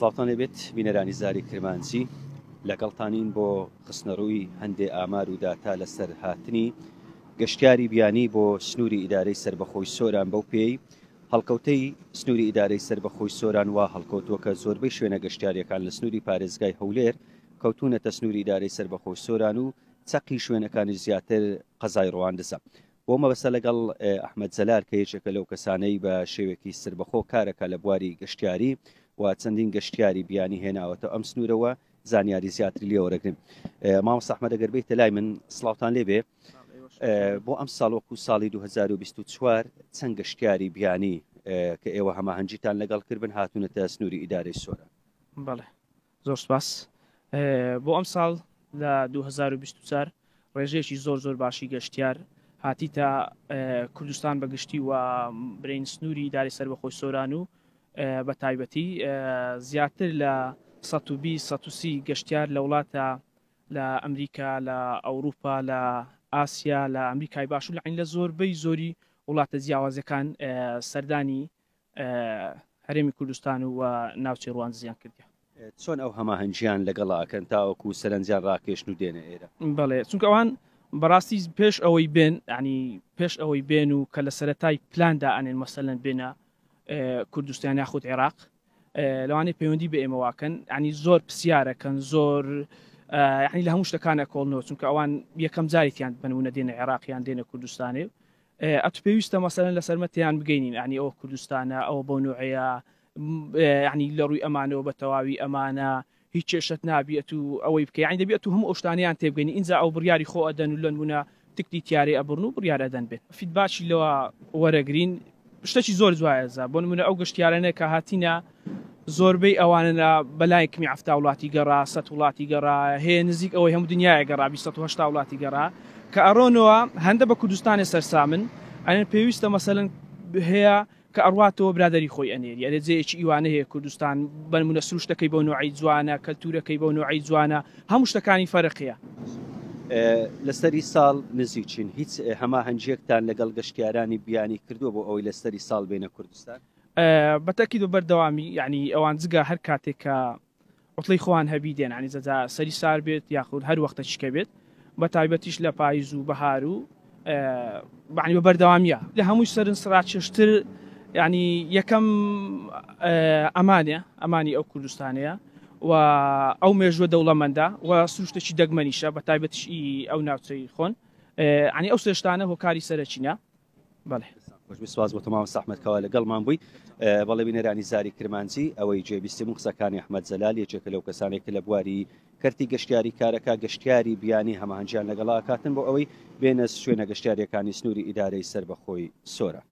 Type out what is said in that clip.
سڵاوتان لێبێت بینەرانی زاری کرمانجی، لەگەڵتانین بۆ خستنەڕووی هەندێ ئامار و داتا لەسەر هاتنی گەشتیاری بیانی بۆ سنووری ئیدارەی سەربەخۆی سۆران بەو پێی هەڵکەوتەی سنووری ئیدارەی سەربەخۆی سۆران وا هەڵکەوتووە کە زۆربەی شوێنە گەشتیاریەکان لە سنووری پارێزگای هەولێر کەوتوونەتە سنووری ئیدارەی سەربەخۆی سۆران و چەقی شوێنەکانی زیاتر قەزای ڕواندزە. بۆ مەبەستە لەگەڵ ئەحمەد جەلال کە یەکێکە لەو کەسانەی بە شێوەیەکی سربەخۆ کارەکە لە بواری گەشتیاری و چەندین گەشتیاری بیانی هێناوەتە ئەم سنوورەوە زانیاری زیاتری لێ وەرەگرن. مامۆستا ئەحمەد ئەگەر بێیتە لای من سڵاوتان لێبێ بۆ ئەم ساڵ وەکو ساڵی 2024 چەند گەشتیاری بیانی کە ئێوە هەماهەنگیتان لەگەڵ کردبن هاتوونەتە سنووری ئیدارەی سۆران؟ بەڵێ زۆر سپاس. بۆ ئەمساڵ لە 2024 ڕێژەیەکی زۆر زۆر باشی گەشتیار هاتیتە کوردستان بە گشتی و برین سنووری ئیدارەی سەربەخۆی سۆران و بە تایبەتی زیاتر لە 120 130 گەشتیار لە وڵاتە لە ئەمریکا لە ئەوروپا لە ئاسیا لە ئەمریکای باشوور لە عین لە زۆربەی زۆری وڵاتە جیاوازەکان سەردانی هەرێمی کوردستان و ناوچەی ڕواندزیان کردیە. چۆن ئەو هەماهەنگیان لەگەڵا ئەکەن تاوەکو سەرنجیان ڕاکێشن و دێنە ئێرە؟ بەڵێ چونکە ئەوان بەڕاستی پێش ئەوەی بێن یانی پێش ئەوەی بێن و کە لە سەرەتای پلان دائەنێن مەسەلەن بێنە کوردستان یاخود عێراق لەوانەیە پەیوەندی بە ئێمە واکەن ینی زۆر پرسیارەکەن زۆر یعنی لە هەموو شتەکان ئەکۆڵنەوە چونکە ئەوان یەکەم جارێکیان بنمونە دێنە عێراقیان دێنە کوردستانێ ئەتو پێویستە مەسەلەن لەسەرمە تێیان بگەینین یانی ئەوە کوردستانە ئەوە بەو نوعەیە یانی لە ڕووی ئەمانەوە بە تەواوی ئەمانە هیچ کێشەت نابی ئەتو ئەوەی بکەی یانی دەبی ئەتو هەموو ئەو شتانەیان تێبگەینی ئینجا ئەو بڕیاری خۆ ئەدەن و لەنمونە تکتی تیارەی ئەبڕن و بڕیار ئەدەن بێن فیدباکی لەوە وەرەگرین شتەکی زۆر جوایەزە بۆ نمونە ئەو گەشتیارانە کە هاتینە زۆربەی ئەوانە لە بەلای کمی 70 وڵاتی گەڕا 100 وڵاتی گەڕا هەیە نزیک ئەوەی هەموو دنیاە گەڕا 280 وڵاتی گەڕا کە ئەڕۆنەوە هەندە بە کوردستانێ سەرسامن ئەنێن پێویستە مەسەلەن هەیە کە ئەڕواتەوە برادەری خۆی ئەنێری ئەرێ جێیەکی ئیوانە هەیە کوردستان بەنمونە سروشتەکەی بەو نوعەی جوانە کەلتورەکەی بەو نوعەی جوانە هەموو شتەکانی فەرقیە. لە سەری ساڵ نزیک چین هیچ هەماهەنگیەکتان لەگەڵ گەشتیارانی بیانی کردووە بۆ ئەوەی لە سەری ساڵ بێنە کوردستان؟ بە تەئکید بە بەردەوامی یانی ئەوان جگە هەر کاتێک کە عوتڵەی خۆیان هەبی دێن یانی جا سەری سار بێت یاخود هەر وەختەکی کە بێت بە تایبەتیش لە پایز و بەهار و بەعنی بە بەردەوامیە لە هەمووی سەرنج ڕاکێشتر یعنی یەکەم ئەمانە ئەمانی ئەو کوردستانەیە و ئەو مێژوە دەوڵەمەندە و سروشتێکی دەگمەنیشە بە تایبەتیش ئەو ناوچەی خۆن عنی ئەو سێشتانە هۆکاری سەرەکینە بەڵێ. خۆشبی سواز بۆ تۆ مامۆستا ئەحمەد کەوا لەگەڵمان بووی. بەڵێ بینەرانی زاری کرمانجی ئەوەی جێبیستی بوون قسەکانی ئەحمەد جەلال یەکێکە لەو کەسانەی کە لە بواری کەرتی گەشتیاری کارەکە گەشتیاری بیانی هەماهەنگیان لەگەڵا ئەکاتن بۆ ئەوەی بێنە شوێنە گەشتیاریەکانی سنووری ئیدارەی سەربەخۆی سۆران.